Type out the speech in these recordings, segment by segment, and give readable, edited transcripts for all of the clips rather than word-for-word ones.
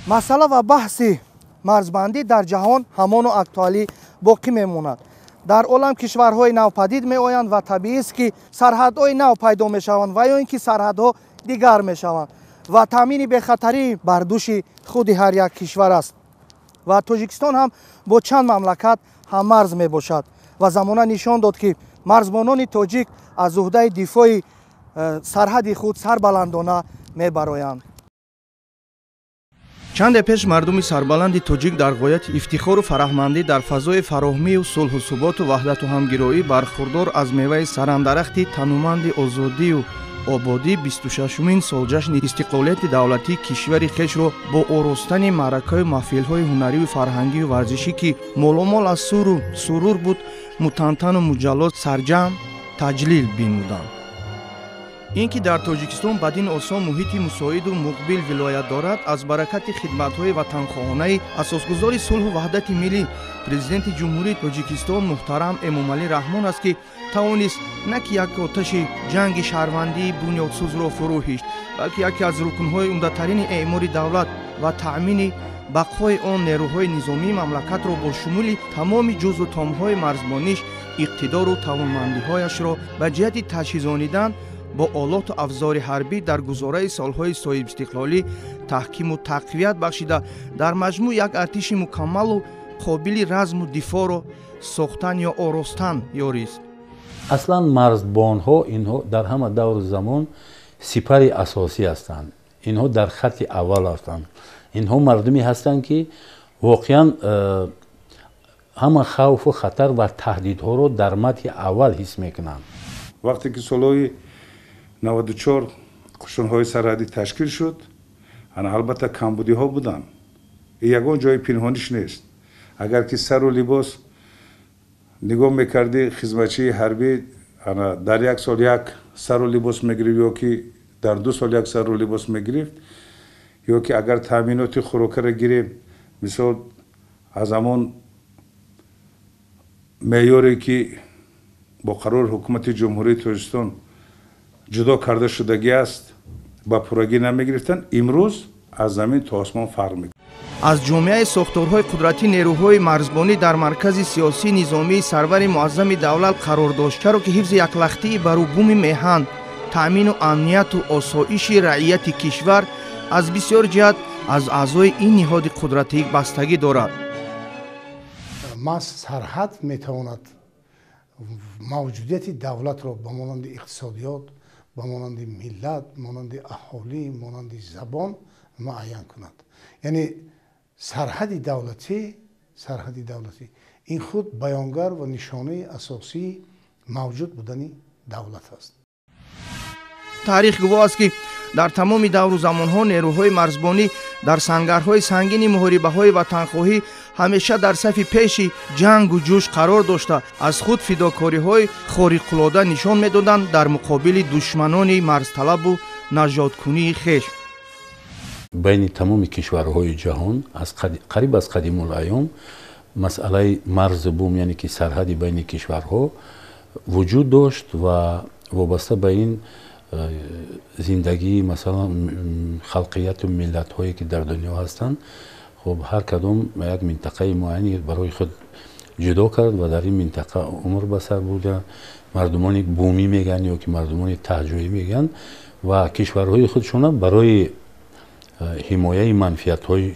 Масъала ва баҳси марзбандӣ дар ҷаҳон ҳамоно актуалӣ боқӣ мемонад. Дар олам кишварҳои нав падид меоянд ва табиист, ки сарҳадҳои нав пайдо мешаванд ва ё ин ки сарҳадҳо дигар мешаванд ва таъмини бехатарӣ бар дӯши худи ҳар як кишвар аст. Ва Тоҷикистон ҳам бо чанд мамлакат ҳаммарз мебошад ва замона нишон дод, ки марзбонони тоҷик аз уҳдаи дифои сарҳади худ сарбаландона мебароянд. Чанде пеш мардуми сарбаланди тоҷик дар ғояти ифтихору фараҳмандӣ, дар фазои фароҳмию сулҳу суботу ваҳдату ҳамгироӣ, бархурдор аз меваи сарандарахти тануманди озодию ободӣ, 26-умин солҷашни истиқлолияти давлатии кишвари хешро бо оростани маъракаю маҳфилҳои ҳунарию фарҳангию варзишӣ, ки моломол аз суру сурур буд, мутантану муҷалло сарҷамъ таҷлил бинмуданд. Ин ки дар Тоҷикистон бадин осон муҳити мусоиду муқбил вилоят дорад, аз баракати хидматҳои ватанхоҳонаи асосгузори сулҳу ваҳдати миллӣ, Президенти Ҷумҳурии Тоҷикистон муҳтарам Эмомалӣ Раҳмон аст, ки тавонист на ки як оташи ҷанги шаҳрвандии бунёдсӯзро фурӯ ҳишт, балки яке аз рукнҳои умдатарини эъмори давлат ва таъмини бақои он, нерӯҳои низомии мамлакатро бо шумули тамоми ҷузъу томҳои марзбониш, иқтидору тавонмандиҳояшро ба ҷиҳати таҷҳизонидан бо олоту афзори ҳарбӣ дар гузораи солҳои соҳибистиқлолӣ таҳкиму тақвият бахшида, дар маҷмӯъ як артиши мукаммалу қобили разму дифоъро сохтан ё оростан ёрист. Аслан марзбонҳо инҳо дар ҳама давру замон сипари асосӣ ҳастанд. Инҳо дар хатти аввал ҳастанд. Инҳо мардуме ҳастанд, ки воқеан ҳама хавфу хатар ва таҳдидҳоро дар матҳи аввал ҳис мекунанд. Вақте ки солҳои 94 қушунҳои сарҳадӣ ташкил шуд, ана албатта камбудиҳо буданд, ягон ҷои пинҳониш нест. Агар ки сару либос нигоҳ мекардӣ, хизматчии ҳарбӣ ана дар як сол як сару либос мегирифт ё ки дар 2 сол як сару либос мегирифт, ё ки агар таъминоти хӯрокаро гирем, мисол, аз ҳамон меъёре ки бо қарори Ҳукумати Ҷумҳурии Тоҷикистон ҷудо карда шудагӣ аст, ба пуррагӣ намегирифтанд. Имрӯз аз замин то осмон фарқ мекунад. Аз ҷомеаи сохторҳои қудрати нерӯҳои марзбонӣ дар маркази сиёсӣ низомии сарвари муаззами давлат қарор дошт, чаро ки ҳифзи яклахтии барубуми меҳан, таъмину амнияту осоиши раияти кишвар аз бисёр ҷиҳат аз аъзои ин ниҳоди қудратӣ бастагӣ дорад. Маҳз сарҳад метавонад мавҷудияти давлатро ба монанди иқтисодиёт, ба монанди миллат, монанди аҳолӣ, монанди забон муайян кунад. Яъне сарҳади давлатӣ ин худ баёнгар ва нишонаи асосии мавҷуд будани давлат аст. Таърих гувоҳ аст, ки дар тамоми давру замонҳо нерӯҳои марзбонӣ дар сангарҳои сангини муҳорибаҳои ватанхоҳӣ ҳамеша дар сафи пеши ҷангу ҷӯш қарор дошта, аз худ фидокориҳои хориқулода нишон медоданд дар муқобили душманони марзталабу нажодкунии хеш. Байни тамоми кишварҳои ҷаҳон қариб аз қадимулайём масъалаи марзу бум, яъне ки сарҳади байни кишварҳо вуҷуд дошт ва вобаста ба ин зиндагии, масалан, халқияту миллатҳое, ки дар дунё ҳастанд, хуб, ҳар кадом як минтақаи муайяне барои худ ҷудо кард ва дар ин минтақа умр ба сар бурда, мардумони бумӣ мегӯянд ё ки мардумони таҳҷоӣ мегӯянд, ва кишварҳои худшона барои ҳимояи манфиатҳои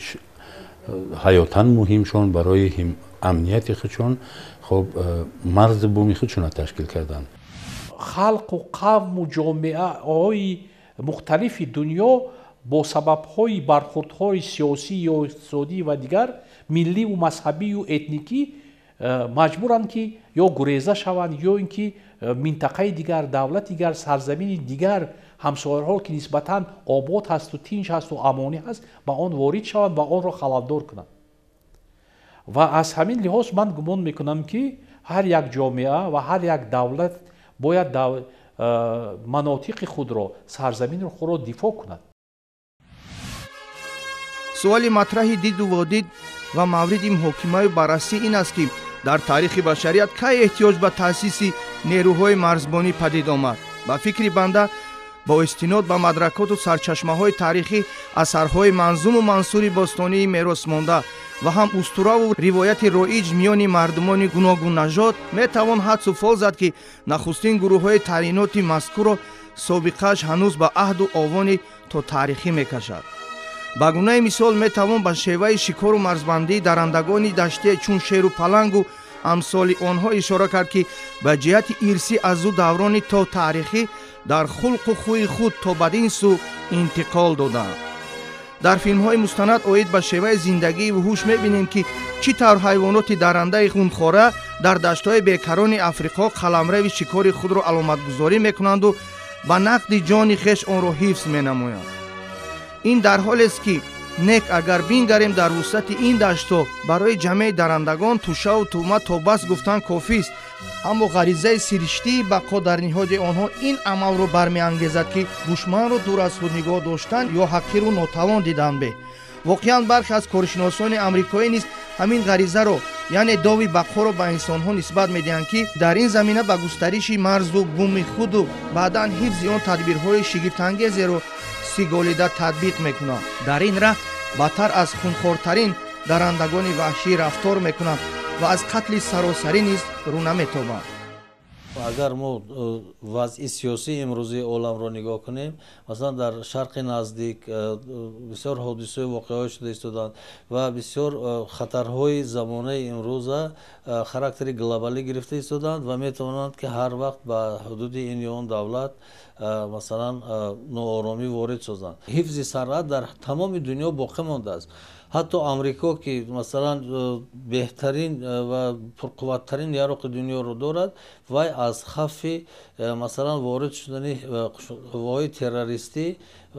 ҳаётан муҳимшон, барои амнияти худшон, хуб, марзи буми худшона ташкил карданд. Халқу қавму ҷомеаҳои мухталифи дунё бо сабабҳои бархурдҳои сиёсӣ ё иқтисодӣ ва дигар милливу мазҳабию этникӣ маҷбуранд, ки ё гуреза шаванд, ё ин ки минтақаи дигар, давлати дигар, сарзамини дигар ҳамсояҳо, ки нисбатан обод ҳасту тинҷ ҳасту амонӣ ҳаст, ба он ворид шаванд ва онро халалдор кунанд. Ва аз ҳамин лиҳоз ман гумон мекунам, ки ҳар як ҷомеа ва ҳар як давлат бояд манотиқи худро, сарзамини худро дифоъ кунад. Суоли матраҳи диду водид ва мавриди муҳокимаю баррасӣ ин аст, ки дар таърихи башарият кай эҳтиёҷ ба таъсиси нерӯҳои марзбонӣ падид омад? Ба фикри банда, Бо истинод ба мадракоту сарчашмаҳои таърихӣ, асарҳои манзуму мансури бостонии меросмонда ва ҳам устураву ривояти роиҷ миёни мардумони гуногуннажод метавон ҳадсу фол зад, ки нахустин гурӯҳҳои таъйиноти мазкурро собиқааш ҳанӯз ба аҳду овони то таърихӣ мекашад. Ба гунаи мисол метавон ба шеваи шикору марзбандии дарандагони даштие чун шеру палангу амсоли онҳо ишора кард, ки ба ҷиҳати ирсӣ аз ӯ даврони то таърихӣ дар хулқу хӯи худ то бадин сӯ интиқол доданд. Дар филмҳои мустанад оид ба шеваи зиндагии вуҳуш мебинем, ки чӣ тавр ҳайвоноти дарандаи хунхора дар даштҳои бекарони Африқо қаламрави шикори худро аломатгузорӣ мекунанду ба нақди ҷони хеш онро ҳифз менамоянд. Ин дар ҳолест, ки нек агар бингарем дар вусъати ин даштҳо барои ҷамъи дарандагон тӯшаву тӯъма то бас гуфтан кофист, аммо ғаризаи сириштии бақо дар ниҳоди онҳо ин амалро бармеангезад, ки душманро дур аз худ нигоҳ доштан ё ҳақиру нотавон дидан бе. Воқеан бархе аз коршиносони амрикоӣ низ ҳамин ғаризаро, яъне дови бақоро ба инсонҳо нисбат медиҳанд, ки дар ин замина ба густариши марзу буми худу баъдан ҳифзи он тадбирҳои шигифтангезеро сиголида татбиқ мекунанд. Дар ин раҳ бадтар аз хунхортарин дарандагони ваҳшӣ рафтор мекунанд ва аз қатли саросарӣ низ рӯ наметобанд. Агар мо вазъи сиёсии имрӯзии оламро нигоҳ кунем, масалан дар Шарқи Наздик бисёр ҳодисаҳои воқеаҳо шуда истоданд ва бисёр хатарҳои замонаи имрӯза характери глобалӣ гирифта истоданд ва метавонанд, ки ҳар вақт ба ҳудуди ин ё он давлат масалан нооромӣ ворид созанд. Ҳифзи сарҳад дар тамоми дунё боқӣ мондааст. Ҳатто Амрико, ки масалан беҳтарин ва пурқувваттарин яроқи дунёро дорад, вай аз хавфи масалан ворид шудани қувваҳои террористӣ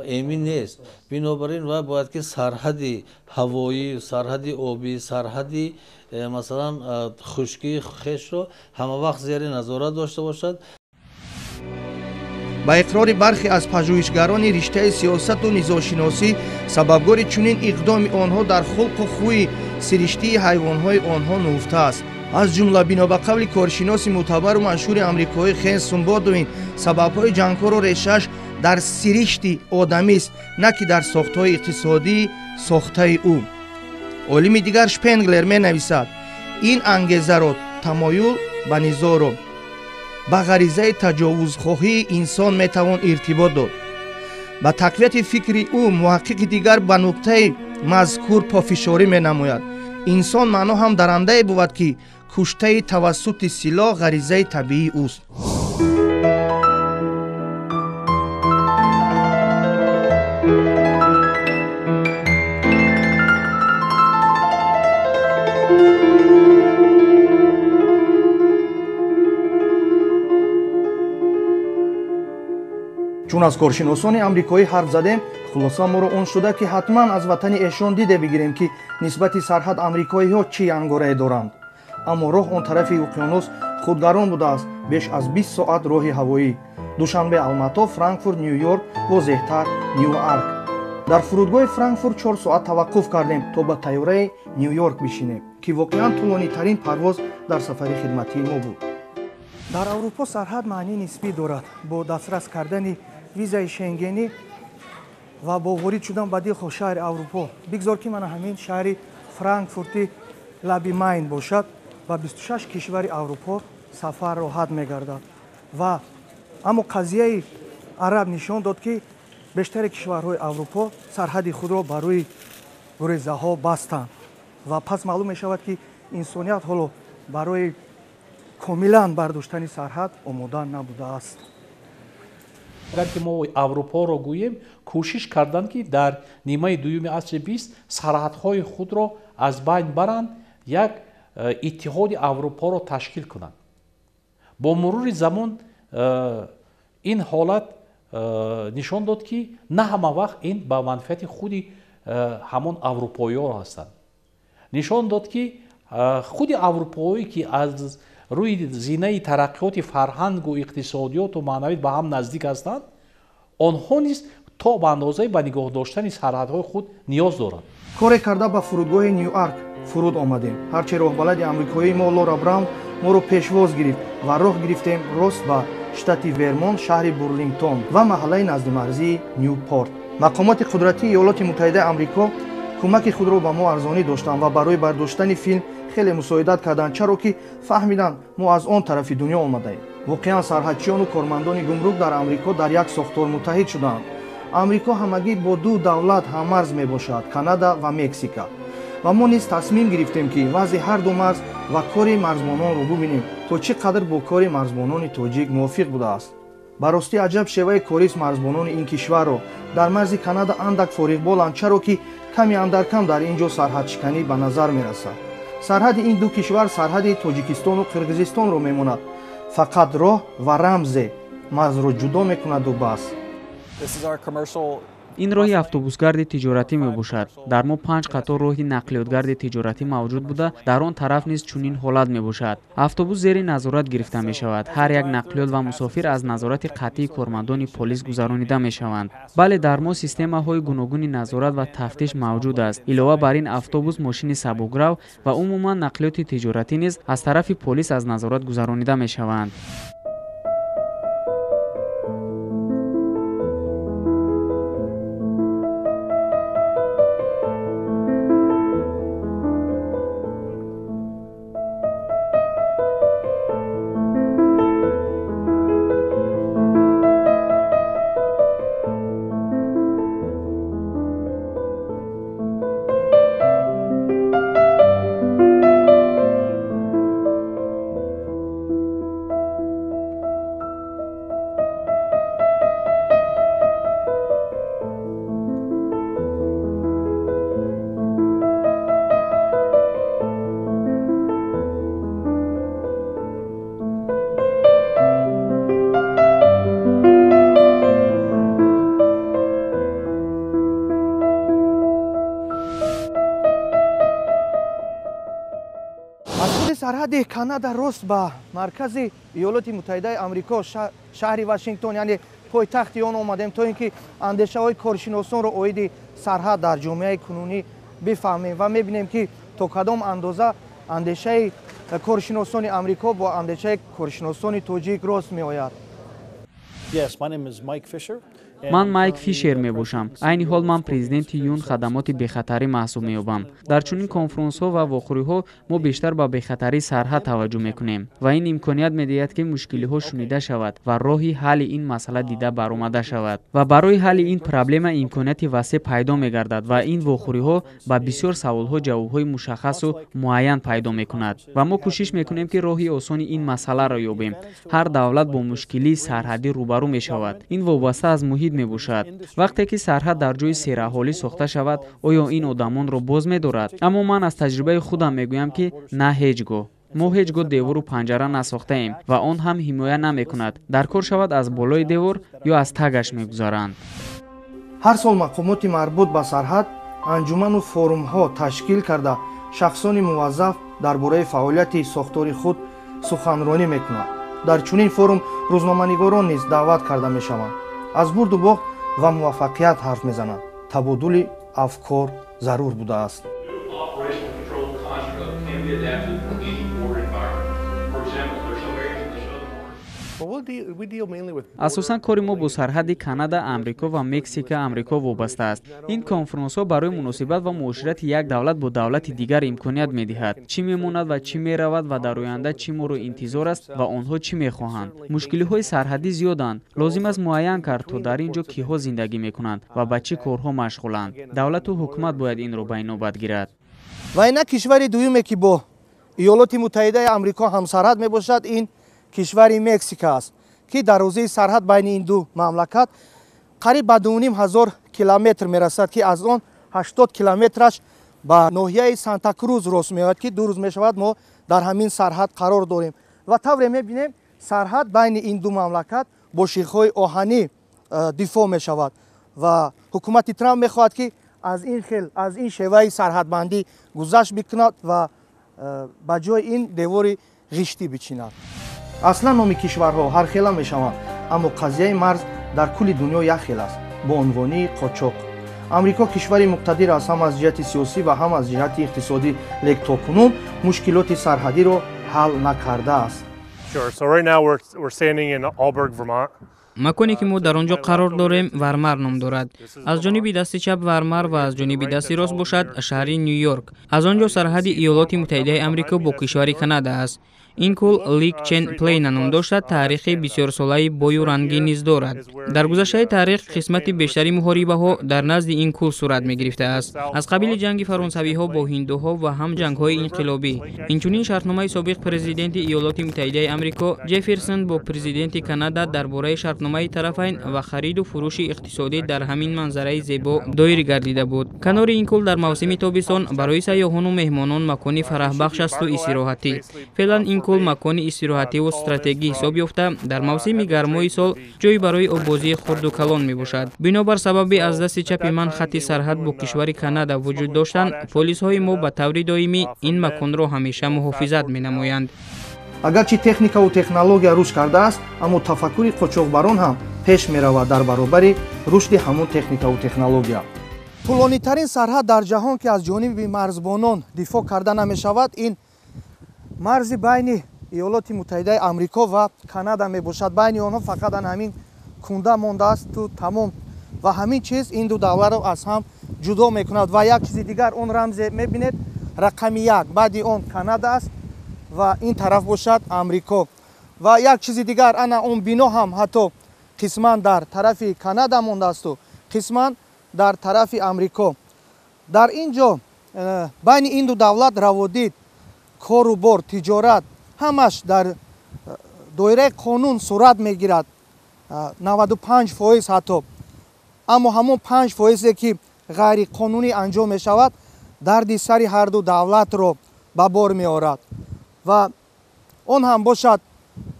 эмин нест. Бинобар ин вай бояд ки сарҳади ҳавоӣ, сарҳади обӣ, сарҳади масалан хушкии хешро ҳамавақт зери назорат дошта бошад. Ба иқрори бархе аз пажӯҳишгарони риштаи сиёсату низошиносӣ, сабабгори чунин иқдоми онҳо дар хулқу хӯи сириштии ҳайвонҳои онҳо нуҳуфта аст. Аз ҷумла бино ба қавли коршиноси мӯътабару машҳури амрикоӣ Хенсон Бодуин, сабабҳои ҷангҳоро решааш дар сиришти одамист, на ки дар сохтҳои иқтисодии сохтаи ӯ. Олими дигар Шпенглер менависад: ин ангезаро, тамоюл ба низоро ба ғаризаи таҷовузхоҳии инсон метавон иртибот дод. Ба тақвияти фикри ӯ муҳаққиқи дигар ба нуктаи мазкур пофишорӣ менамояд. Инсон маъно ҳам дарандае бувад, ки куштаи тавассути силоҳ ғаризаи табиии ӯст. Чун аз коршиносони амрикоӣ ҳарф задем, хулоса моро он шуда, ки ҳатман аз ватани эшон диде бигирем, ки нисбати сарҳад амрикоиҳо чӣ ангорае доранд. Аммо роҳ он тарафи уқёнус худгарон будааст, беш аз 20 соат роҳи ҳавоӣ. Душанбе, Алмато, Франкфурт, Ню-Йорк, возеҳтар Нью-Арк. Дар фурудгоҳи Франкфурт 4 соат таваққуф кардем, то ба тайёраи Ню-Йорк бишинем, ки воқеан тӯлонитарин парвоз дар сафари хидматии мо буд. Дар Аврупо сарҳад маънии нисбӣ дорад. Бо дастрас кардани визаи шенгенӣ ва бо ворид шудан ба дилхоҳ шаҳри Аврупо, бигзор ки мана ҳамин шаҳри Франкфурти лаби Майн бошад, ба 26 кишвари Аврупо сафар роҳат мегардад. Ва аммо қазияи араб нишон дод, ки бештари кишварҳои Аврупо сарҳади худро ба рӯи гурезаҳо бастанд ва пас маълум мешавад, ки инсоният ҳоло барои комилан бардоштани сарҳад омода набудааст. Агар ки мо Аврупоро гӯем, кӯшиш карданд, ки дар нимаи дуюми асри бист сарҳадҳои худро аз байн баранд, як иттиҳоди Аврупоро ташкил кунанд. Бо мурури замон ин ҳолат нишон дод, ки на ҳама вақт ин ба манфиати худи ҳамон аврупоиҳо ҳастанд. Нишон дод, ки худи аврупоӣ, ки аз рӯи зинаи тараққиёти фарҳангу иқтисодиёту маънавият ба ҳам наздик ҳастанд, онҳо низ то ба андозаи ба нигоҳ доштани сарҳадҳои худ ниёз доранд. Коре карда ба фурудгоҳи Нью-Арк фуруд омадем. Ҳарче роҳбалади амрикоии мо Лора Браун моро пешвоз гирифт ва роҳ гирифтем рост ба Штати Вермонт, шаҳри Бурлингтон ва маҳаллаи наздимарзии Нюпорт. Мақомоти қудратии Иёлоти Муттаҳидаи Амрико кӯмаки худро ба мо арзонӣ доштанд ва барои бардоштани филм хеле мусоидат карданд, чаро ки фаҳмиданд, мо аз он тарафи дунё омадаем. Воқеан, сарҳадчиёну кормандони гумрук дар Амрико дар як сохтор муттаҳид шудаанд. Амрико ҳамагӣ бо ду давлат ҳаммарз мебошад: Канада ва Мексика. Ва мо низ тасмим гирифтем, ки вазъи ҳар ду марз ва кори марзбононро бубинем, то чӣ қадр бо кори марзбонони тоҷик мувофиқ будааст. Ба ростӣ, аҷаб шеваи корист марзбонони ин кишварро. Дар марзи Канада андак фориғболанд, чаро ки ками андаркам дар ин ҷо сарҳадшиканӣ ба назар мерасад. Сарҳади ин ду кишвар сарҳади Тоҷикистону Қирғизистонро мемонад. Фақат роҳ ва рамзе марзро ҷудо мекунаду бас. Ин роҳи автобусгарди тиҷоратӣ мебошад. Дар мо панҷ қатор роҳи нақлиётгарди тиҷоратӣ мавҷуд буда, дар он тараф низ чунин ҳолат мебошад. Автобус зери назорат гирифта мешавад. Ҳар як нақлиёт ва мусофир аз назорати қатъии кормандони полис гузаронида мешаванд. Бале, дар мо системаҳои гуногуни назорат ва тафтиш мавҷуд аст. Илова бар ин, автобус, мошини сабукрав ва умуман нақлиёти тиҷоратӣ низ аз тарафи полис аз назорат гузаронида мешаванд. Сарҳади Канада рост ба маркази Иёлоти Муттаҳидаи Амрико, шаҳри Вашингтон, яъне пойтахти он омадем, то ин ки андешаҳои коршиносонро оиди сарҳад дар ҷомеаи кунунӣ бифаҳмем ва мебинем, ки то кадом андоза андешаи коршиносони Амрико бо андешаи коршиносони тоҷик рост меояд. Ман Майк Фишер мебошам. Айни ҳол ман президенти Юн хадамоти бехатарӣ маҳсуб меёбам. Дар чунин конфронсҳо ва вохӯриҳо мо бештар ба бехатарии сарҳад таваҷҷӯҳ мекунем ва ин имконият медиҳад, ки мушкилиҳо шунида шавад ва роҳи ҳалли ин масъала дида баромада шавад. Ва барои ҳалли ин проблема имконияти васеъ пайдо мегардад ва ин вохӯриҳо ба бисёр саволҳо ҷавобҳои мушаххасу муайян пайдо мекунад. Ва мо кӯшиш мекунем, ки роҳи осони ин масъаларо ёбем. Ҳар давлат бо мушкилии сарҳадӣ рӯбарӯ мешавад. Ин вобаста аз муҳит мебошад. Вақте ки сарҳад дар ҷои сераҳолӣ сохта шавад, оё ин одамонро боз медорад? Аммо ман аз таҷрибаи худам мегӯям, ки на, ҳеҷ гоҳ. Мо ҳеҷ гоҳ девору панҷара насохтаем ва он ҳам ҳимоя намекунад. Дар кор шавад, аз болои девор ё аз тагаш мегузаранд. Ҳар сол мақомоти марбут ба сарҳад анҷуману форумҳо ташкил карда, шахсони муваззаф дар бораи фаъолияти сохтори худ суханронӣ мекунанд. Дар чунин форум рӯзноманигорон низ даъват карда мешаванд, аз бурду бохт ва муваффақият ҳарф мезананд. Табодули афкор зарур будааст. Асосан кори мо бо сарҳади Канада, Амрико ва Мексика, Амрико вобаста аст. Ин конфронсҳо барои муносибат ва муоширати як давлат бо давлати дигар имконият медиҳад. Чӣ мемонад ва чӣ меравад ва дар оянда чӣ моро интизор аст ва онҳо чӣ мехоҳанд. Мушкилиҳои сарҳадӣ зиёданд. Лозим аст муайян кард, то дар ин ҷо киҳо зиндагӣ мекунанд ва ба чӣ корҳо машғуланд. Давлату ҳукумат бояд инро ба инобат гирад. Ва инак кишвари дуюме, ки бо Иёлоти Муттаҳидаи Амрико ҳамсарҳад мебошад, ин кишвари Мексика аст, ки дарозии сарҳад байни ин ду мамлакат қариб ба 2500 километр мерасад, ки аз он 80 километраш ба ноҳияи Санта-Круз рост меояд, ки 2 рӯз мешавад мо дар ҳамин сарҳад қарор дорем. Ва тавре мебинем, сарҳад байни ин ду мамлакат бо шихҳои оҳанӣ дифоъ мешавад ва ҳукумати Трамп мехоҳад, ки аз ин шеваи сарҳадбандӣ гузашт бикунад ва ба ҷои ин девори ғиштӣ бичинад. Аслан номи кишварҳо ҳархела мешаванд, аммо қазияи марз дар кулли дунё як хел аст бо унвонии қочоқ. Амрико кишвари муқтадир аст ҳам аз ҷиҳати сиёсӣ ва ҳам аз ҷиҳати иқтисодӣ, лек то кунун мушкилоти сарҳадиро ҳал накардааст. Маконе ки мо дар он ҷо қарор дорем, Вармар ном дорад. Аз ҷониби дасти чап Вармар ва аз ҷониби дасти рост бошад шаҳри Ню Йорк. Аз он ҷо сарҳади Иёлоти Муттаҳидаи Амрико бо кишвари Канада аст. Ин кӯл Лик Чен Плейна ном дошта, таърихи бисёрсолаи бою рангӣ низ дорад. Дар гузаштаи таърих қисмати бештари муҳорибаҳо дар назди ин кӯл сурат мегирифтааст, аз қабили ҷанги фаронсавиҳо бо ҳиндуҳо ва ҳам ҷангҳои инқилобӣ. Инчунин шартномаи собиқ президенти Иёлоти Муттаҳидаи Амрико Ҷефферсон бо президенти Канада дар бораи шартномаи тарафайн ва хариду фурӯши иқтисодӣ дар ҳамин манзараи зебо доир гардида буд. Канори ин кӯл дар мавсими тобистон барои сайёҳону меҳмонон макони фараҳбахш асту истироҳатӣ. Феълан ин кӯл макони истироҳативу стратегӣ ҳисоб ёфта, дар мавсими гармои сол ҷой барои оббозии хурду калон мебошад. Бинобар сабаби аз дасти чапи ман хатти сарҳад бо кишвари Канада вуҷуд доштан, полисҳои мо ба таври доимӣ ин маконро ҳамеша муҳофизат менамоянд. Агарчи техникаву технология рушд кардааст, аммо тафаккури қочоқбарон ҳам пеш меравад дар баробари рушди ҳамон техникаву технология. Тӯлонитарин сарҳад дар ҷаҳон, ки аз ҷониби марзбонон дифоъ карда намешавад, ин марзи байни Иёлоти Муттаҳидаи Амрико ва Канада мебошад. Байни онҳо фақат ан ҳамин кунда мондааст ту тамом, ва ҳамин чиз ин ду давлатро аз ҳам ҷудо мекунад. Ва як чизи дигар, он рамзе мебинед, рақами як, баъди он Канада аст ва ин тараф бошад Амрико. Ва як чизи дигар, ана он бино ҳам ҳатто қисман дар тарафи Канада мондаасту қисман дар тарафи Амрико. Дар ин ҷо байни ин ду давлат раводид, кору бор, тиҷорат ҳамаш дар доираи қонун сурат мегирад, 95% ҳатто. Аммо ҳамон 5%-е ки ғайриқонунӣ анҷом мешавад, дарди сари ҳарду давлатро ба бор меорад. Ва он ҳам бошад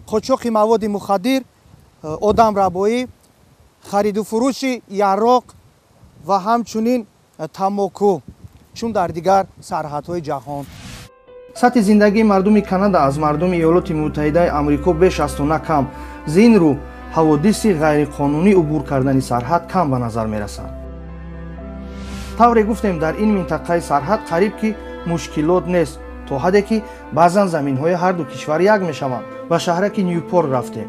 қочоқи маводи мухаддир, одамрабоӣ, хариду фурӯши яроқ ва ҳамчунин тамоку, чун дар дигар сарҳадҳои ҷаҳон. Сатҳи зиндагии мардуми Канада аз мардуми Иёлоти Муттаҳидаи Амрико беш асту на кам. Зин рӯ ҳаводиси ғайриқонунӣ убур кардани сарҳад кам ба назар мерасанд. Тавре гуфтем, дар ин минтақаи сарҳад қариб ки мушкилот нест, то ҳадде ки баъзан заминҳои ҳарду кишвар як мешаванд. Ба шаҳраки Нюпор рафтем.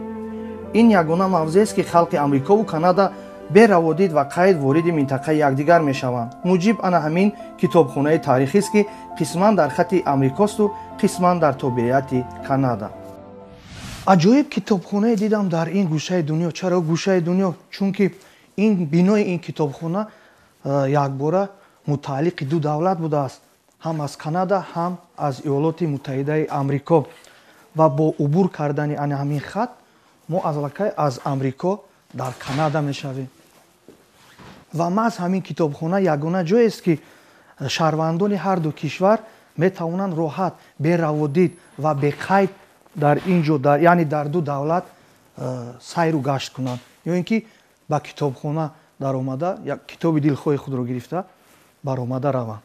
Ин ягона мавзеест, ки халқи Амрикову Канада бераводид ва қайд вориди минтақаи якдигар мешаванд. Муҷиб ана ҳамин китобхонаи таърихист, ки қисман дар хати Амрикосту қисман дар тобеияти Канада. Аҷоиб китобхонае дидам дар ин гӯшаи дунё. Чаро гӯшаи дунё? Чунки ин бинои ин китобхона якбора мутааллиқи ду давлат будааст, ҳам аз Канада, ҳам аз Иёлоти Муттаҳидаи Амрико. Ва бо убур кардани ана ҳамин хат мо аллакай аз Амрико дар Канада мешавем. Ва маҳз ҳамин китобхона ягона ҷоест, ки шаҳрвандони ҳарду кишвар метавонанд роҳат, бераводид ва беқайд дар ин ҷо, яъне дар ду давлат сайру гашт кунанд, ё ин ки ба китобхона даромада як китоби дилхоҳи худро гирифта баромада раванд.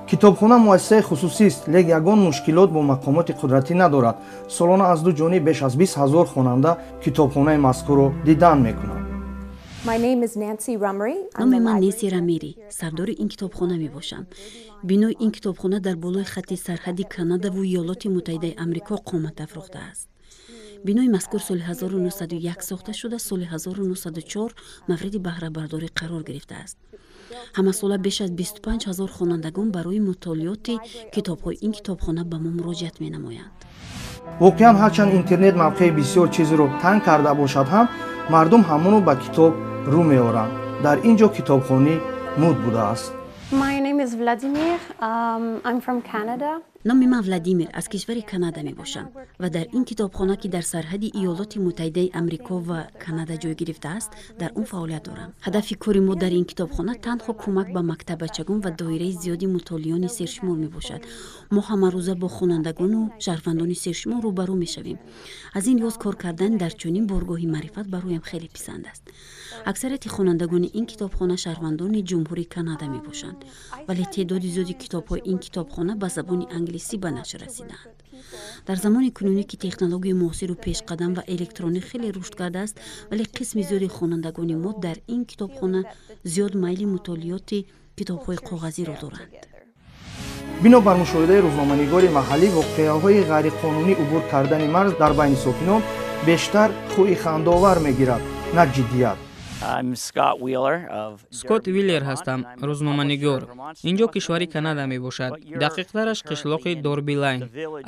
Китобхона муассисаи хусусист, лек ягон мушкилот бо мақомоти қудратӣ надорад. Солона аз ду ҷониб беш аз 20 ҳазор хонанда китобхонаи мазкурро дидан мекунанд. Номи ман Ненси Рамери, сардори ин китобхона мебошам. Бинои ин китобхона дар болои хатти сарҳади Канадаву Иёлоти Муттаҳидаи Амрико қомат афрохтааст. Бинои мазкур соли 1901 сохта шуда, соли 1904 мавриди баҳрабардорӣ қарор гирифтааст. Ҳамасола беш аз 25 ҳазор хонандагон барои мутолиоти китобҳои ин китобхона ба мо муроҷиат менамоянд. Воқеан, ҳарчанд интернет мавқеи бисёр чизро танг карда бошад ҳам, мардум ҳамоно ба китоб рӯ меоранд. Дар ин ҷо китобхонӣ муд будааст. Номи ман Владимир, аз кишвари Канада мебошам ва дар ин китобхона, ки дар сарҳади Иёлоти Муттаҳидаи Амрико ва Канада ҷой гирифтааст, дар он фаъолият дорам. Ҳадафи кори мо дар ин китобхона танҳо кӯмак ба мактаббачагон ва доираи зиёди мутолиёни сершумор мебошад. Мо ҳамарӯза бо хонандагону шаҳрвандони сершумор рӯбарӯ мешавем. Аз ин лиҳоз кор кардан дар чунин боргоҳи маърифат бароям хеле писанд аст. Аксарияти хонандагони ин китобхона шаҳрвандони Ҷумҳурии Канада мебошанд, вале теъдоди зиёди китобҳои ин китобхона ба забони англисӣ ба нашр расидаанд. Дар замони кунунӣ, ки технологияи муосиру пешқадам ва электронӣ хеле рушд кардааст, вале қисми зиёди хонандагони мо дар ин китобхона зиёд майли мутолиоти китобҳои коғазиро доранд. Бинобар мушоҳидаи рӯзноманигори маҳаллӣ, воқеаҳои ғайриқонунӣ убур кардани марз дар байни сокинон бештар хӯи хандаовар мегирад, на ҷиддият. Скотт Виллер ҳастам, рӯзноманигор. Ин ҷо кишвари Канада мебошад, дақиқтараш қишлоқи Дорбилайн.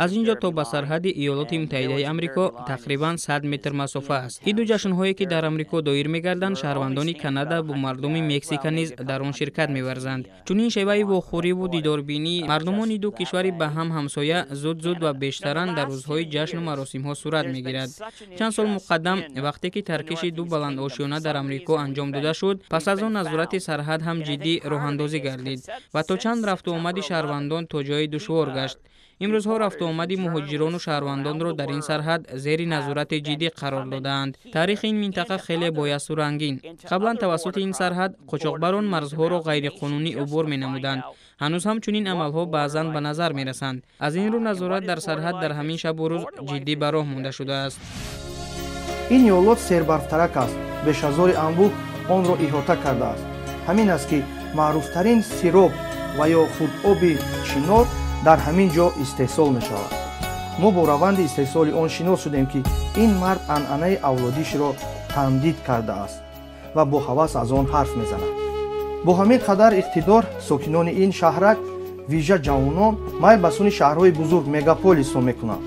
Аз ин ҷо то ба сарҳади Иёлоти Муттаҳидаи Амрико тақрибан 100 метр масофа аст. Иду ҷашнҳое ки дар Амрико доир мегарданд, шаҳрвандони Канада бо мардуми Мексика низ дар он ширкат меварзанд. Чунин шеваи вохӯриву дидорбинии мардумони ду кишвари ба ҳам ҳамсоя зуд-зуд ва бештаран дар рӯзҳои ҷашну маросимҳо сурат мегирад. Чанд сол муқаддам, вақте ки таркиши ду баландошёна дар Амрико анҷом дода шуд, пас аз он назорати сарҳад ҳам ҷиддӣ роҳандозӣ гардид ва то чанд рафтуомади шаҳрвандон то ҷое душвор гашт. Имрӯзҳо рафтуомади муҳоҷирону шаҳрвандонро дар ин сарҳад зери назорати ҷиддӣ қарор додаанд. Таърихи ин минтақа хеле боясу рангин. Қаблан тавассути ин сарҳад қочоқбарон марзҳоро ғайриқонунӣ убур менамуданд. Ҳанӯз ҳам чунин амалҳо баъзан ба назар мерасанд. Аз ин рӯ назорат дар сарҳад дар ҳамин шабу рӯз ҷиддӣ ба роҳ монда шудааст. Ин иёлот сербарфтарак аст, бешазори анбӯҳ онро иҳота кардааст. Ҳамин аст, ки маъруфтарин сироп ва ё худоби чинор дар ҳамин ҷо истеҳсол мешавад. Мо бо раванди истеҳсоли он шинос шудем, ки ин мард анъанаи авлодишро тамдид кардааст ва бо ҳавас аз он ҳарф мезанад. Бо ҳамин қадар иқтидор сокинони ин шаҳрак, вижа ҷавонон, майл ба сӯи шаҳрҳои бузург мегаполисҳо мекунанд.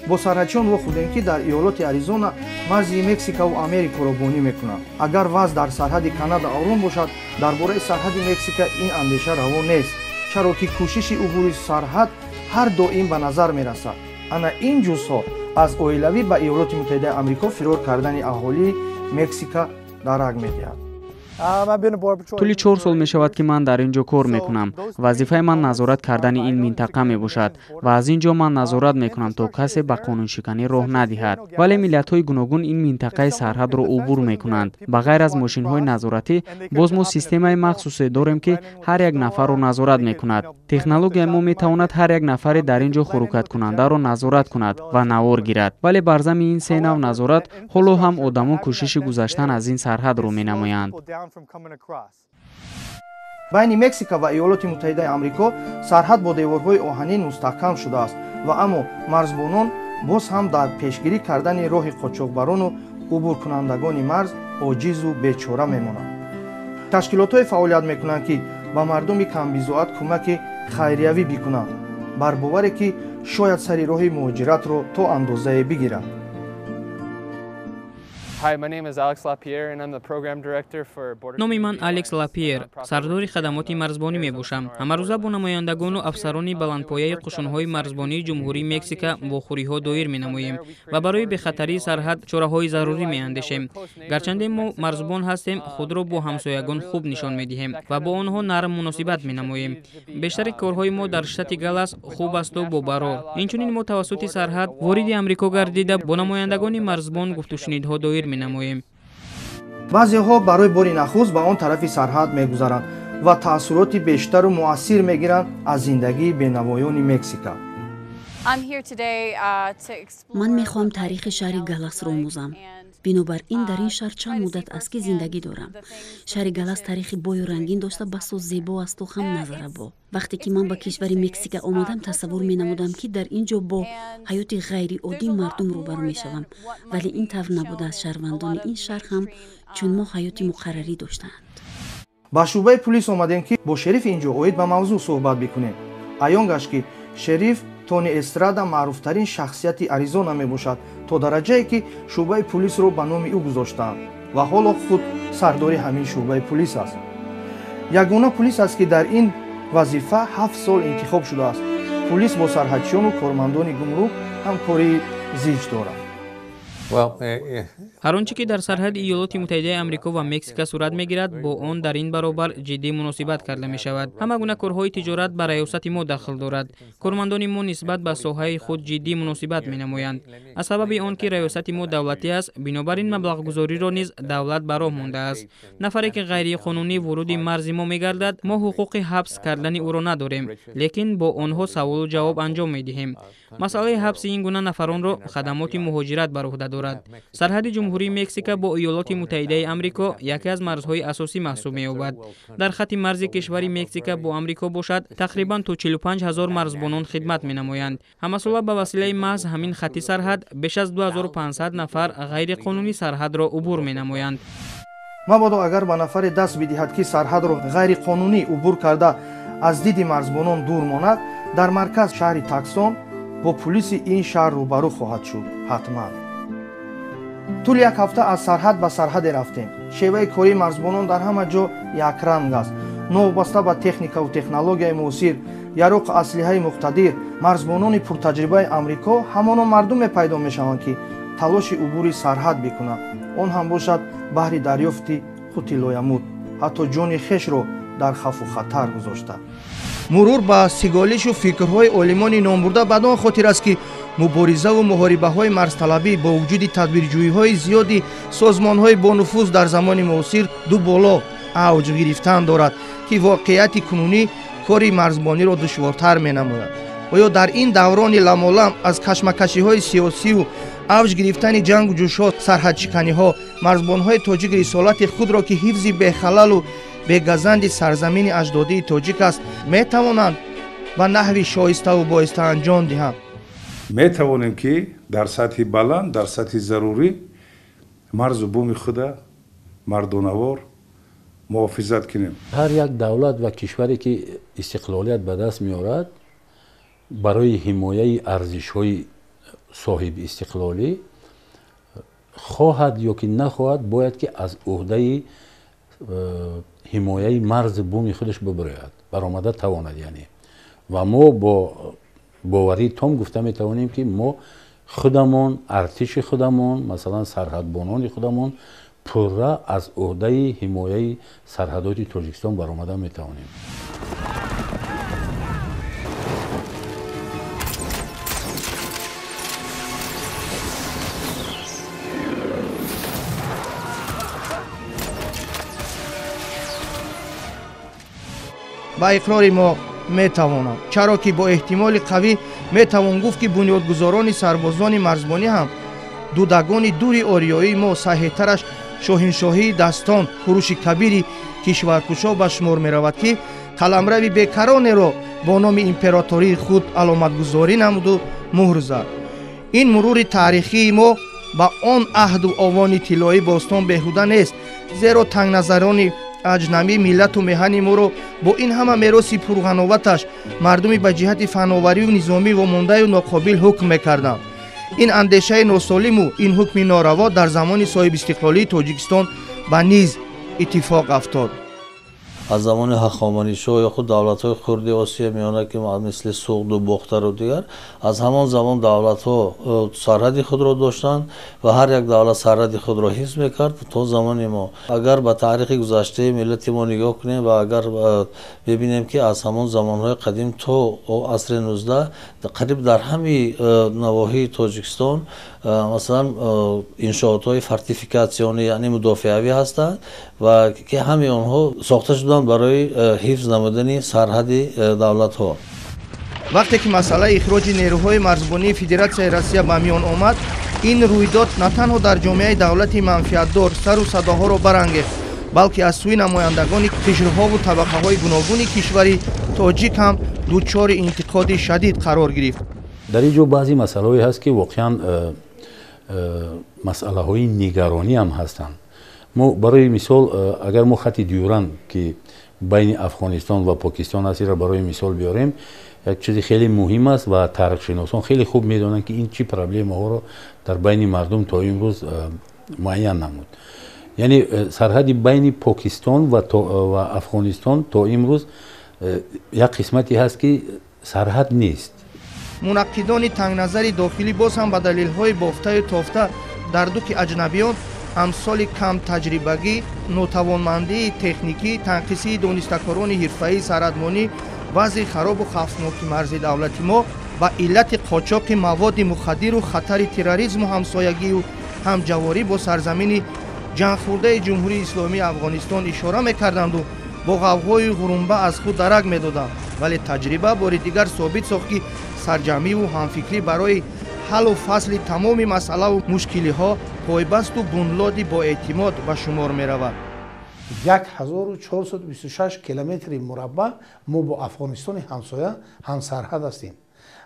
Бо сарҳадчиён вохӯрдем, ки дар иёлоти Аризона марзи Мексикаву Америкаро бонӣ мекунанд. Агар вазъ дар сарҳади Канада ором бошад, дар бораи сарҳади Мексика ин андеша раво нест, чаро ки кӯшиши убури сарҳад ҳар доим ба назар мерасад. Ана ин ҷузҳо аз оилавӣ ба Иёлоти Муттаҳидаи Амрико фирор кардани аҳолии Мексика дарак медиҳад. Тӯли 4 сол мешавад, ки ман дар ин ҷо кор мекунам. Вазифаи ман назорат кардани ин минтақа мебошад ва аз ин ҷо ман назорат мекунам, то касе ба қонуншиканӣ роҳ надиҳад. Вале миллатҳои гуногун ин минтақаи сарҳадро убур мекунанд. Ба ғайр аз мошинҳои назоратӣ, боз мо системаи махсусе дорем, ки ҳар як нафарро назорат мекунад. Технологияи мо метавонад ҳар як нафаре дар ин ҷо ҳурукаткунандаро назорат кунад ва навор гирад. Вале бар зами ин се нав назорат ҳоло ҳам одамон кӯшиши гузаштан аз ин сарҳадро менамоянд. Байни Мексика ва Иёлоти Муттаҳидаи Амрико сарҳад бо деворҳои оҳанин мустаҳкам шудааст ва аммо марзбонон боз ҳам дар пешгирӣ кардани роҳи қочоқбарону убуркунандагони марз оҷизу бечора мемонанд. Ташкилотҳое фаъолият мекунанд, ки ба мардуми камбизоат кӯмаки хайриявӣ бикунанд, бар боваре ки шояд сари роҳи муҳоҷиратро то андозае бигиранд. Номи ман Алекс Лапьер, сардори хадамоти марзбонӣ мебошам. Ҳамарӯза бо намояндагону афсарони баландпояи қушунҳои марзбонии Ҷумҳурии Мексика вохӯриҳо доир менамоем ва барои бехатарии сарҳад чораҳои зарурӣ меандешем. Гарчанде мо марзбон ҳастем, худро бо ҳамсоягон хуб нишон медиҳем ва бо онҳо нарм муносибат менамоем. Бештари корҳои мо дар штати Галас хуб асту бобарор. Инчунин мо тавассути сарҳад вориди Амрико гардида бо намояндагони марзбон гуфтушунидҳо доир менамоем. Баъзеҳо барои бори нахуст ба он тарафи сарҳад мегузаранд ва таассуроти бештару муассир мегиранд аз зиндагии бенавоёни Мексика. Ман мехоҳам таърихи шаҳри Галасро омӯзам. Бинобар ин дар ин шаҳр чанд муддат аст, ки зиндагӣ дорам. Шаҳри Галас тарихи бою рангин дошта, басо зебо асту ҳам назарабо. Вақте ки ман ба кишвари Мексика омадам, тасаввур менамудам, ки дар ин ҷо бо ҳаёти ғайриоддӣ мардум рӯбарӯ мешавам, вале ин тавр набудааст. Шаҳрвандони ин шаҳр ҳам чун мо ҳаёти муқаррарӣ доштаанд. Ба шӯъбаи пулис омадем, ки бо шерифи ин ҷо оид ба мавзӯъ суҳбат бикунем. Аён гашт, ки шериф Тони Эстрада маъруфтарин шахсияти Аризона мебошад, то дараҷае ки шӯъбаи пулисро ба номи ӯ гузоштаанд ва ҳоло худ сардори ҳамин шӯъбаи пулис аст. Ягона пулис аст, ки дар ин вазифа 7 сол интихоб шудааст. Пулис бо сарҳадчиёну кормандони гумрук ҳамкории зич дорад. Ҳар он чӣ ки дар сарҳади Иёлоти Муттаҳидаи Амрико ва Мексика сурат мегирад, бо он дар ин баробар ҷиддӣ муносибат карда мешавад. Ҳама гуна корҳои тиҷорат ба раёсати мо дахл дорад. Кормандони мо нисбат ба соҳаи худ ҷиддӣ муносибат менамоянд. Аз сабаби он ки раёсати мо давлатӣ аст, бинобар ин маблағгузориро низ давлат ба роҳ мондааст. Нафаре ки ғайриқонунӣ воруди марзи мо мегардад, мо ҳуқуқи ҳабс кардани ӯро надорем, лекин бо онҳо саволу ҷавоб анҷом медиҳем. Масъалаи ҳабси ин гуна нафаронро хадамоти муҳоҷират бар уҳда дорад. дорад. Сарҳади Ҷумҳурии Мексика бо Иёлоти Муттаҳидаи Амрико яке аз марзҳои асосӣ маҳсуб меёбад. Дар хатти марзи кишвари Мексика бо Амрико бошад, тақрибан то 45 ҳазор марзбонон хидмат менамоянд. Ҳамасола ба василаи маҳз ҳамин хатти сарҳад беш аз 2500 нафар ғайриқонунӣ сарҳадро убур менамоянд. Мабодо агар ба нафаре даст бидиҳад, ки сарҳадро ғайриқонунӣ убур карда аз диди марзбонон дур монад, дар марказ шаҳри Таксон бо пулиси ин шаҳр рӯбарӯ хоҳад шуд. Ҳатман тӯли як ҳафта аз сарҳад ба сарҳаде рафтем. Шеваи кории марзбонон дар ҳама ҷо якранг аст. Новобаста ба техникаву технологияи муосир, яроқу аслиҳаи муқтадир, марзбонони пуртаҷрибаи Амрико ҳамоно мардуме пайдо мешаванд, ки талоши убури сарҳад бикунанд, он ҳам бошад баҳри дарёфти қути лоямуд, ҳатто ҷони хешро дар хавфу хатар гузошта. Мурур ба сиголишу фикрҳои олимони номбурда бад он хотир аст, ки муборизаву муҳорибаҳои марзталабӣ бо вуҷуди тадбирҷӯиҳои зиёди созмонҳои бонуфуз дар замони муосир ду боло авҷ гирифтан дорад, ки воқеияти кунунӣ кори марзбониро душвортар менамояд. Оё дар ин даврони ламолам аз кашмакашиҳои сиёсию авҷ гирифтани ҷангу ҷӯшҳо, сарҳадшиканиҳо, марзбонҳои тоҷик рисолати худро, ки ҳифзи бехалалу бегазанди сарзамини аҷдодии тоҷик аст, метавонанд ба наҳви шоиставу боиста анҷом диҳанд? Метавонем, ки дар сатҳи баланд, дар сатҳи зарурӣ марзу буми худа мардонавор муҳофизат кунем. Ҳар як давлат ва кишваре, ки истиқлолият ба даст меорад, барои ҳимояи арзишҳои соҳиби истиқлолӣ, хоҳад ё ки нахоҳад, бояд ки аз ӯҳдаи ҳимояи марзи буми худаш бибарояд, баромада тавонад. Яъне ва мо бо боварии том гуфта метавонем, ки мо худамон, артиши худамон, масалан сарҳадбонони худамон пурра аз ӯҳдаи ҳимояи сарҳадоти Тоҷикистон баромада метавонем. Ба иқрори мо метавонам, чаро ки бо эҳтимоли қавӣ метавон гуфт, ки бунёдгузорони сарбозони марзбонӣ ҳам дудагони дури ориёии мо, саҳеҳтараш шоҳиншоҳии дастон Куруши Кабири кишваркушо ба шумор меравад, ки қаламрави бекаронеро бо номи императории худ аломатгузорӣ намуду муҳр зад. Ин мурури таърихии мо ба он аҳду овони тиллоӣ бостон беҳуда нест, зеро тангназарони аҷнабӣ миллату меҳани моро бо ин ҳама мероси пурғановаташ мардуми ба ҷиҳати фановарию низомӣ вомондаю ноқобил ҳукм мекарданд. Ин андешаи носолиму ин ҳукми нораво дар замони соҳибистиқлолии Тоҷикистон ба низ иттифоқ афтод. Аз замони Ҳахоманишоҳ ё худ давлатҳои хурди Осиёи Миёна, ки мисли Суғду Бохтару дигар, аз ҳамон замон давлатҳо сарҳади худро доштанд ва ҳар як давлат сарҳади худро ҳифз мекард то замони мо. Агар ба таърихи гузаштаи миллати мо нигоҳ кунем ва агар бибинем, ки аз ҳамон замонҳои қадим то асри 19 қариб дар ҳамаи навоҳии Тоҷикистон, масалан, иншоотҳои фортификатсионӣ, яъне мудофиавӣ ҳастанд ва ки ҳамаи онҳо сохта шуданд барои ҳифз намудани сарҳади давлатҳо. Вақте ки масъалаи ихроҷи нерӯҳои марзбонии Федератсияи Россия ба миён омад, ин рӯйдод на танҳо дар ҷомеаи давлати манфиатдор сару садоҳоро барангехт, балки аз сӯи намояндагони қишрҳову табақаҳои гуногуни кишвари тоҷик ҳам дучори интиқоди шадид қарор гирифт. Дар ин ҷо баъзе масъалаҳое ҳаст, ки воқеан масъалаҳои нигаронӣ ҳам ҳастанд. Мо барои мисол, агар мо хатти Дюран, ки байни Афғонистон ва Покистон аст, инро барои мисол биёрем, як чизи хеле муҳим аст ва таърихшиносон хеле хуб медонанд, ки ин чӣ проблемаҳоро дар байни мардум то имрӯз муайян намуд. Яъне сарҳади байни Покистон ва Афғонистон то имрӯз як қисмате ҳаст, ки сарҳад нест. Мунаққидони тангназари дохилӣ боз ҳам ба далелҳои бофтаю тофта дар дуки аҷнабиён, амсоли камтаҷрибагӣ, нотавонмандии техникӣ, танқисии донистакорони ҳирфаии сарҳадбонӣ, вазъи харобу хавфноки марзи давлати мо ба иллати қочоқи маводи мухаддиру хатари терроризму ҳамсоягию ҳамҷаворӣ бо сарзамини ҷангхӯрдаи Ҷумҳурии Исломии Афғонистон ишора мекарданду бо ғавғою ғурумба аз худ дарак медоданд. Вале таҷриба бори дигар собит сохт, ки сарҷамъиву ҳамфикрӣ барои ҳаллу фасли тамоми масъалаву мушкилиҳо пойбасту бунлоди боэътимод ба шумор меравад. 1426 километри мураббаъ мо бо Афғонистони ҳамсоя ҳамсарҳад ҳастем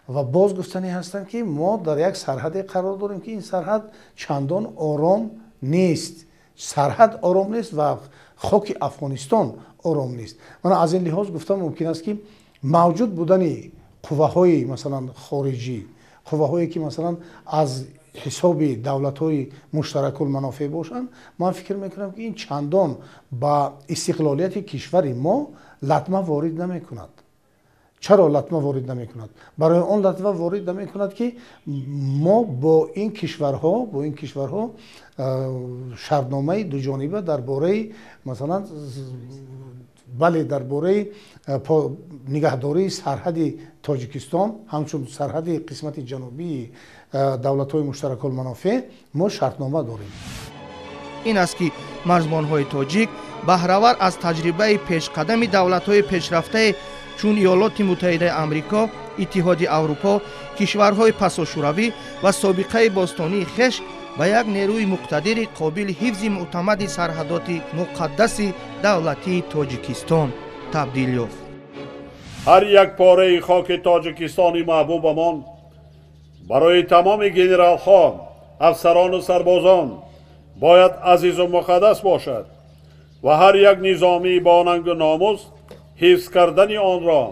ва боз гуфтанӣ ҳастам, ки мо дар як сарҳаде қарор дорем, ки ин сарҳад чандон ором нест. Сарҳад ором нест ва хоки Афғонистон ором нест. Мана аз ин лиҳоз гуфтан мумкин аст, ки мавҷуд будани қувваҳои масалан хориҷӣ, қувваҳое ки масалан аз ҳисоби давлатҳои муштаракулманофеъ бошанд, ман фикр мекунам, ки ин чандон ба истиқлолияти кишвари мо латма ворид намекунад. Чаро латма ворид намекунад? Барои он латма ворид намекунад, ки мо бо ин кишварҳо шартномаи дуҷониба дар бораи масалан бале дар бораи нигаҳдории сарҳади Тоҷикистон ҳамчун сарҳади қисмати ҷанубии давлатҳои муштаракулманофеъ мо шартнома дорем. Ин аст, ки марзбонҳои тоҷик баҳравар аз таҷрибаи пешқадами давлатҳои пешрафтаи чун Иёлоти Муттаҳидаи Амрико, Иттиҳоди Аврупо, кишварҳои пасошӯравӣ ва собиқаи бостонии хеш ба як нерӯи муқтадири қобили ҳифзи мӯътамади сарҳадоти муқаддаси давлатии Тоҷикистон табдил ёфт. Ҳар як пораи хоки Тоҷикистони маҳбубамон барои тамоми генералҳо, афсарону сарбозон бояд азизу муқаддас бошад ва ҳар як низомӣ бо нангу номус ҳифз кардани онро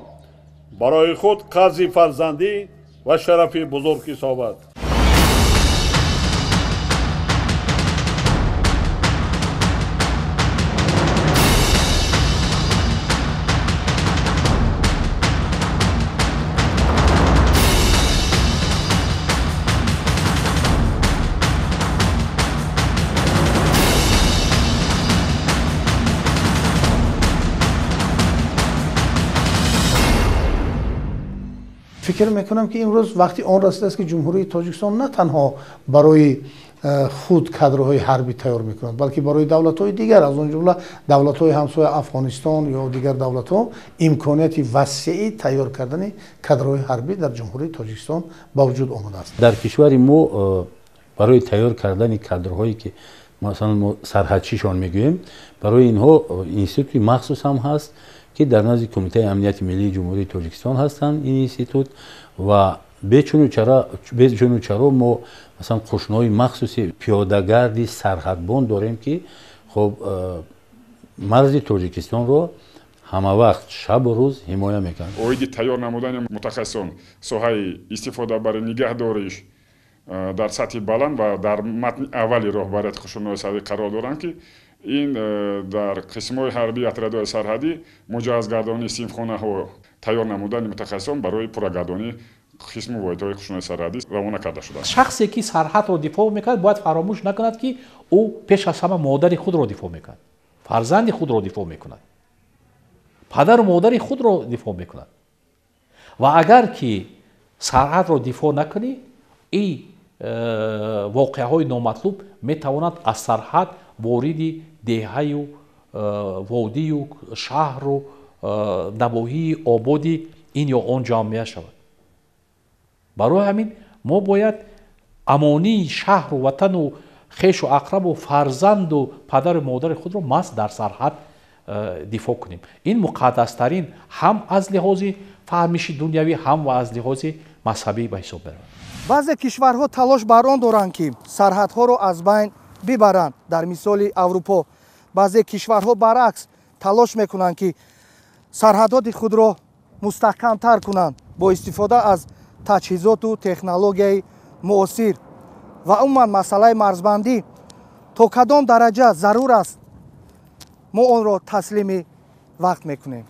барои худ қарзи фарзандӣ ва шарафи бузург ҳисобад. Фикр мекунам, ки имрӯз вақти он расидааст, ки Ҷумҳурии Тоҷикистон на танҳо барои худ кадрҳои ҳарбӣ тайёр мекунад, балки барои давлатҳои дигар, аз он ҷумла давлатҳои ҳамсоя Афғонистон ё дигар давлатҳо имконияти васеи тайёр кардани кадрҳои ҳарбӣ дар Ҷумҳурии Тоҷикистон ба вуҷуд омадааст. Дар кишвари мо барои тайёр кардани кадрҳое ки масалан мо сарҳадчишон мегӯем, барои инҳо институти махсус ҳам ҳаст, ки дар назди Кумитаи амнияти миллии Ҷумҳурии Тоҷикистон ҳастанд ин институт ва бечуну чаро мо масалан қушунҳои махсуси пиёдагарди сарҳадбон дорем, ки хоб марзи Тоҷикистонро ҳама вақт шабу рӯз ҳимоя мекунанд. Оиди тайёр намудани мутахассисон соҳаи истифода барои нигаҳдориш дар сатҳи баланд ва дар матни аввали роҳбарияти қушунҳои сарҳадӣ қарор доранд, ки ин дар қисмҳои ҳарбии отрядҳои сарҳадӣ муҷаҳҳазгардонии синфхонаҳо, тайёр намудани мутахассисон барои пуррагардонии қисму воҳидҳои қушунҳои сарҳадӣ равона карда шудааст. Шахсе ки сарҳадро дифоъ мекунад, бояд фаромӯш накунад, ки ӯ пеш аз ҳама модари худро дифоъ мекунад, фарзанди худро дифоъ мекунад, падару модари худро дифоъ мекунад. Ва агар ки сарҳадро дифоъ накунӣ, ин воқеаҳои номатлуб метавонад аз сарҳад вориди деҳаю водию шаҳру навоҳии ободи ин ё он ҷомеа шавад. Барои ҳамин мо бояд амонии шаҳру ватану хешу ақрабу фарзанду падару модари худро маҳз дар сарҳад дифоъ кунем. Ин муқаддастарин ҳам аз лиҳози фаҳмиши дунявӣ, ҳам ва аз лиҳози мазҳабӣ ба ҳисоб меравад. Баъзе кишварҳо талош бар он доранд, ки сарҳадҳоро аз байн бибаранд, дар мисоли Аврупо. Баъзе кишварҳо баръакс талош мекунанд, ки сарҳадоти худро мустаҳкамтар кунанд бо истифода аз таҷҳизоту технологияи муосир. Ва умуман масъалаи марзбандӣ то кадом дараҷа зарур аст, мо онро таслими вақт мекунем.